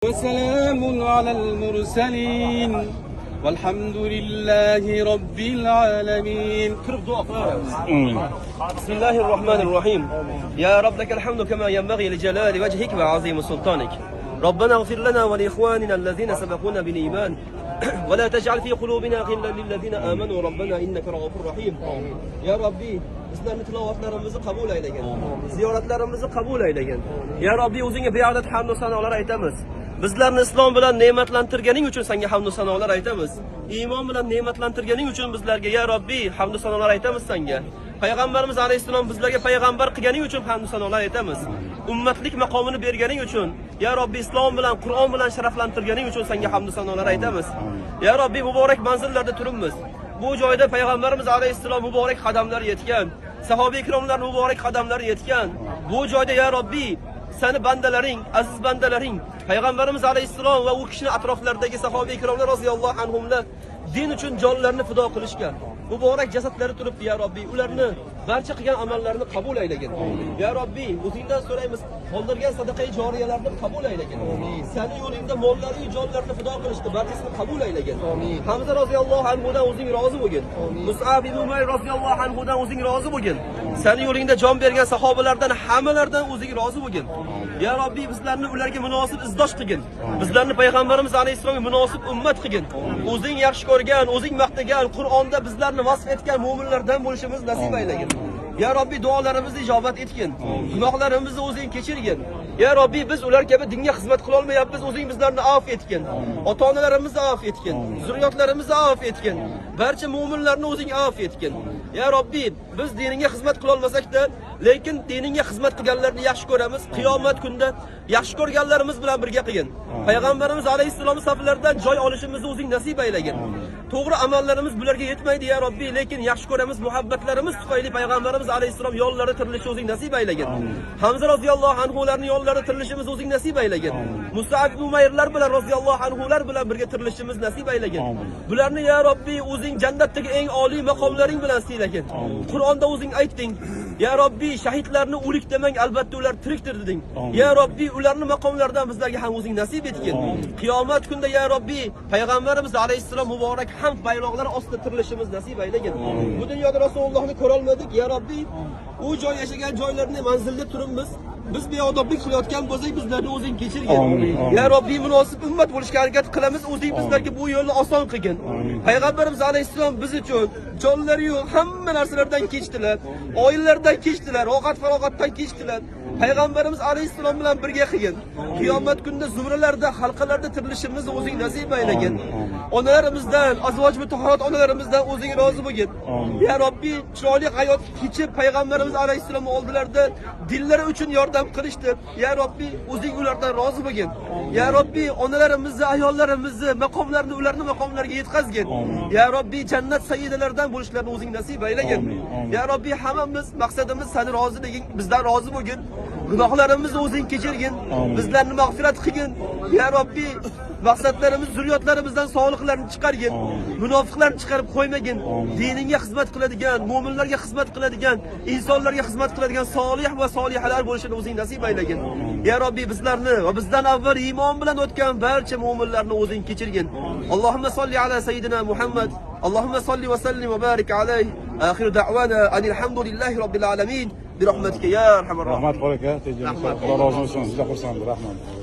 وسلام على المرسلين والحمد لله رب العالمين. Turib duo qilaveramiz. بسم الله الرحمن الرحيم. يا رب لك الحمد كما ينبغي لجلال وجهك وعظيم سلطانك. ربنا اغفر لنا ولإخواننا الذين سبقونا بالإيمان ولا تجعل في قلوبنا غلا للذين آمنوا ربنا إنك رؤوف رحيم. Ya Rabbi, bizlarni tilovatlarimizni qabul aylagin. Ziyoratlarimizni qabul aylagin. Ya Rabbi, o'zingga beadad hamd va sanolar aytamiz. Bizlarni islom bilan ne'matlantirganing uchun senga hamd va sanolar aytamiz. Iymon bilan ne'matlantirganing uchun bizlarga, ya Rabbi, hamd va sanolar aytamiz senga. Payg'ambarimiz alayhissalom bizlarga payg'ambar qilganing uchun hamd va sanolar aytamiz. Ummatlik maqomini berganing uchun, ya Robbi, islom bilan, Qur'on bilan sharaflantirganing uchun senga hamd va sanolar aytamiz. Ya Robbi, muborak manzillarda turibmiz. Bu joyda payg'ambarimiz alayhissalom muborak qadamlari yetgan, sahoba ikromlar muborak qadamlari yetgan. Bu joyda, ya Robbi, sani bandalaring, aziz bandalaring, payg'ambarimiz alayhissalom va u kishini atroflaridagi sahoba ikromlar roziyallohu anhumlar din uchun jonlarini fido qilishgan. Muborak jasadlari turibdi, ya Robbi, ularni barcha qilgan amallarini qabul aylagin. Ya Robbi, o'zingdan so'raymiz, qoldirgan sadaqai joriyalarni qabul aylagin. Sani yo'lingda mollari, jonlarini fido qilishdi, barchasini qabul aylagin. Hamza roziyallohu anhudan o'zing rozi bo'lgin. Mus'ab ibn Umayr roziyallohu anhudan o'zing rozi bo'lgin. Sani yo'lingda jon bergan sahobalardan hammalaridan o'zing rozi bo'lgin. Ya Robbi, bizlarni ularga munosib izdosh qilgin. Bizlarni payg'ambarimiz alayhissalomga munosib ummat qilgin. O'zing yaxshi ko'rgan, o'zing maqtagan, Qur'onda bizlarni vasf etgan mo'minlardan bo'lishimiz nasib aylagin. Ya Robbi, duolarimizni ijobat etgin. Gunohlarimizni o'zing kechirgin. Ya Robbi, biz ular kabi dinga xizmat qila olmayapmiz, o'zing bizlarni afv etgin. Ota-onalarimizni afv etgin. Zurriyotlarimizni afv etgin. Barcha mo'minlarni o'zing afv etgin. Ya Robbi, biz diningga xizmat qila olmasak-da, lekin diningga xizmat qilganlarni yaxshi ko'ramiz. Qiyomat kunida yaxshi ko'rganlarimiz bilan birga qilgin. Payg'ambarimiz alayhissalom saflaridan joy olishimizni o'zing nasib aylagin. To'g'ri, amallarimiz bularga yetmaydi, ya Robbi, lekin yaxshi ko'ramiz, muhabbatlarimiz tufayli payg'ambarimiz alayhissalom yo'llarida tirilishni o'zing nasib aylagin. Hamza roziyallohu anhularning yo'llarida tirilishimizni o'zing nasib aylagin. Mus'ab ibn Umayrlar bilan roziyallohu anhular bilan birga tirilishimiz nasib aylagin. Bularni, ya Robbi, o'zing jannatdagi eng oliy maqomlaring bilan siylagin. Qur'onda o'zing aytding: "Ya Robbi, shahidlarni o'lik demang, albatta ular tirikdir" deding. Ya Robbi, ularni maqomlaridan bizlarga ham o'zing nasib etgin. Qiyomat kunida, ya Robbi, payg'ambarimiz alayhissalom muborak hamd bayroqlari ostida tirilishimiz nasib aylagin. Bu dunyoda Rasulullohni ko'ra olmadik, ya Robbi. U joy yashagan joylarni manzilda turibmiz. Biz beodoblik qilayotgan bo'lsak, bizlarni o'zing kechirgin. Ya Robbi, munosib ummat bo'lishga harakat qilamiz, o'zing bizlarga bu yo'lni oson qilgin. Payg'ambarimiz alayhissalom biz uchun jonlari yo'q, hamma narsalardan kechdilar. Oilalaridan kechdilar, rohat farog'atdan kechdilar. Payg'ambarimiz alayhissalom bilan birga qilgin. Qiyomat kunida zumralarda, halqalarda tirilishimizni o'zing nasib aylagin. Onalarimizdan, azvoj mutahharat onalarimizdan o'zing rozi bo'lgin. Ya Robbi, chiroyli hayot kechib payg'ambarimiz alayhissalom oldilarida dinlari uchun yordam qilishdi. Ya Robbi, o'zing ulardan rozi bo'lgin. Ya Robbi, onalarimizni, ayollarimizni maqomlarini ularni maqomlariga yetkazgin. Ya Robbi, jannat sayyidalaridan bo'lishlarini o'zing nasib aylagin. Ya Robbi, hammamiz maqsadimiz seni roziliging, bizdan rozi bo'lgin. Gunohlarimizni o'zing kechirgin. Bizlarni mag'firat qilgin. Ya Robbi, maqsadlarimiz zurriyotlarimizdan soliqlarni chiqargin. Munofiqlarni chiqarib qo'ymagin. Diningga xizmat qiladigan, mo'minlarga xizmat qiladigan, insonlarga xizmat qiladigan solih va solihalar bo'lishini o'zing nasib aylagin. Ya Robbi, bizlarni va bizdan avval iymon bilan o'tgan barcha mo'minlarni o'zing kechirgin. Allohumma solli ala sayyidina Muhammad. Allohumma solli va sallim va barik alayhi. آخر دعوانا أن الحمد لله رب العالمين برحمتك يا أرحم الراحمين. Rahmat, qori aka. Xudo rozi bo'lsin, juda xursand, rahmat.